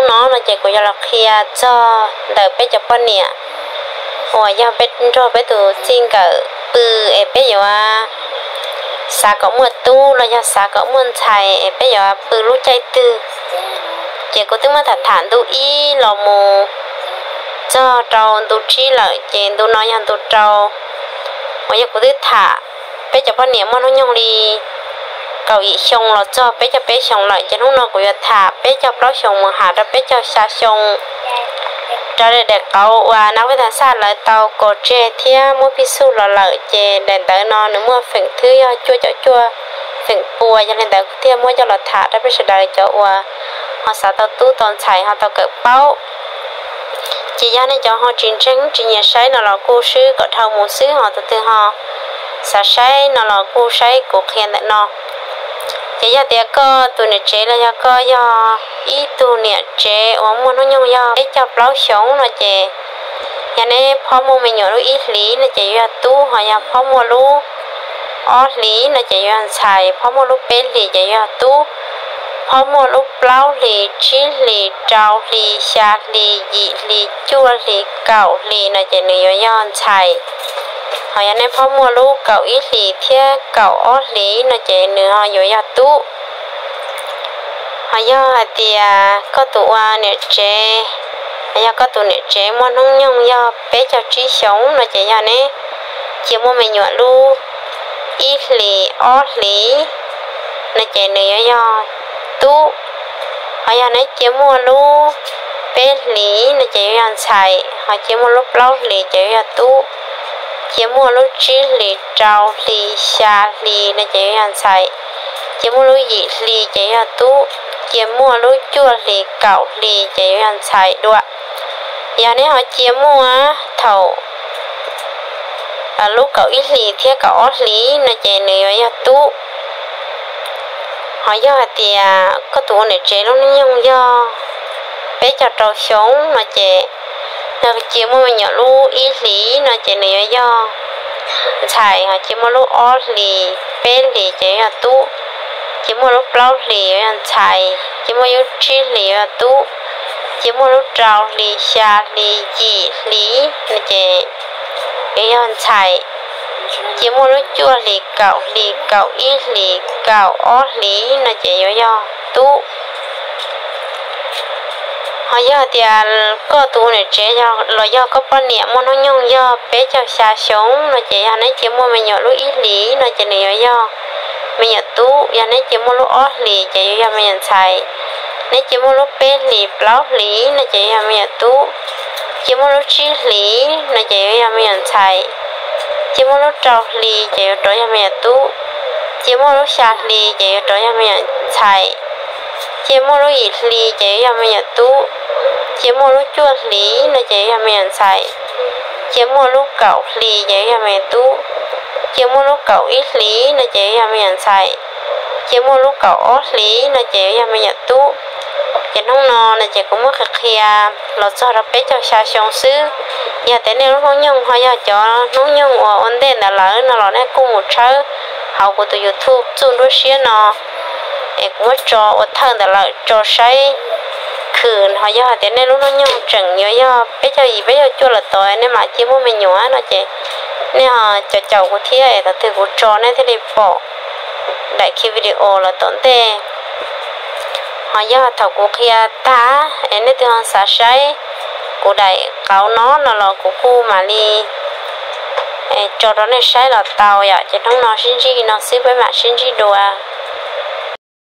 No no ces kuv yuav los qhia txog ntawm peb cov poj niam uas yog peb nrog peb tus txij nkawm pw es peb yuav xav kom muaj tub los yog xav kom muaj ntxhais es peb yuav pw lub caij twg. Ces kuv twb muab tham tham ntu ib los mus txog rau ntu tsib lawm, ces ntu no yog ntu rau uas yog kuv twb tham peb cov poj niam muaj hnub nyoog li kaum yim xyoo los txog peb caug peb xyoos lawm, ces hnub no kuv yuav tham peb caug plaub xyoos mus has rau peb caug xya xyoo. Raws li daim qauv uas nab vej tas xaj lawv tau kos tseg thiab muab phij xuj los lawm, ces daim ntawv no nws muaj feem thwb yog cuaj caum cuaj feem pua, yog li ntawd kuv thiaj muab coj los tham rau peb sawv daws cov uas ho xav tau tub tau ntxhais ho tau kawm paub. Ces yog nej cov ho tsis ntseeg tsis nyiam saib no los kuj swb kom dhau mus xwb, ho tus twg ho xav saib no los kuj saib kuv qhia ntawm no. Ces yog tias koj tus niam tsev los yog koj yog ib tug niam tsev uas muaj hnub nyoog yog peb caug plaub xyoos no ces yog neb phob muaj me nyuam lub ib hlis no ces yuav yog tub, ho yog phob muaj lub ob hlis no ces yuav yog ntxhais, phob muaj lub peb hlis ces yuav yog tub, phob muaj lub plaub hlis, tsib hlis, rau hlis, xya hlis, yim hlis, cuaj hlis, kaum hlis no ces nws yuav yog ntxhais. Ho yog nej phob muaj lub kaum ib hlis thiab kaum ob hlis no ces nws ho yuav yog tub. Ho yog hais tias koj tus ua niam tsev, yog koj tus niam tsev muaj hnub nyoog yog peb caug tsib xyoos no ces yog neb cia muaj me nyuam lub ib hlis ob hlis no ces nws yuav yog tub. Ho yog neb cia muaj lub peb hlis no ces yuav yog ntxhais, ho cia muaj lub plaub hlis ces yuav yog tub, cia muaj lub tsib hlis, rau hlis, xya hlis no ces yuav yog ntxhais, cia muaj lub yim hlis ces yog tub, cia muaj lub cuaj hlis, kaum hlis ces yuav yog ntxhais dua. Yog neb ho cia muaj thaum lub kaum ib hlis thiab kaum ob hlis no ces nws yuav yog tub. Ho yog hais tias koj tus ua niam tsev lub hnub nyoog yog peb caug rau xyoo no ces nws cia muaj me nyuam lub ib hlis no ces nws yuav yog ntxhais, ho cia muaj lub ob hlis, peb hlis ces yuav yog tub, cia muaj lub plaub hlis yuav yog ntxhais, cia muaj lub tsib hlis yuav yog tub, cia muaj lub rau hlis, xya hlis, yim hlis no ces yuav yog ntxhais, cia muaj lub cuaj hlis, kaum hlis, kaum ib hlis, kaum ob hlis no ces yuav yog tub. Ho yog tias koj tus ua niam tsev los yog koj poj niam muaj hnub nyoog yog peb caug xya xyoo no ces yog neb cia muaj me nyuam lub ib hlis no ces nws yuav yog me nyuam tub, yog neb cia muaj lub ob hlis ces yuav yog me nyuam ntxhais, neb cia muaj lub peb hlis plaub hlis no ces yog me nyuam tub, cia muaj lub tsib hlis no ces yuav yog me nyuam ntxhais, cia muaj lub rau hlis ces yuav rov yog me nyuam tub, cia muaj lub xya hlis ces yuav rov yog me nyuam ntxhais, cia muaj lub yim hlis ces yuav yog me nyuam tub, cia muaj lub cuaj hlis no ces yuav yog me nyuam ntxhais, cia muaj lub kaum hlis ces yuav yog me nyuam tub, cia muaj lub kaum ib hlis no ces yuav yog me nyuam ntxhais, cia muaj lub kaum ob hlis no ces yuav yog me nyuam tub. Ces hnub no no ces kuv muab qhia qhia los txog rau peb caug xya xyoo xwb. Yog tias nej lub hnub nyoog ho yog cov hnub nyoog uas ua ntej ntawd lawm no los nej kuj mus tshawb hauv kuv tus YouTube Txuj Nruab Siab no es kuv muab tso ua thawj ntawd lawm tso saib khwm. Ho yog hais tias nej lub hnub nyoog tseem yuav yog peb caug yim peb caug cuaj lawm tod nej mam cia muaj me nyuam no ces nej ho caum caum kuv thiab es thaum twg kuv tso nej thiaj li pom daim khi video los tom ntej. Ho yog thaum kuv qhia tag es nej twg ho xav saib kuv daim qauv no no los kuv kuj mam li tso rau nej saib los tau yom. Ces hnub no sib ntsib li no xwb, peb mam sib ntsib dua.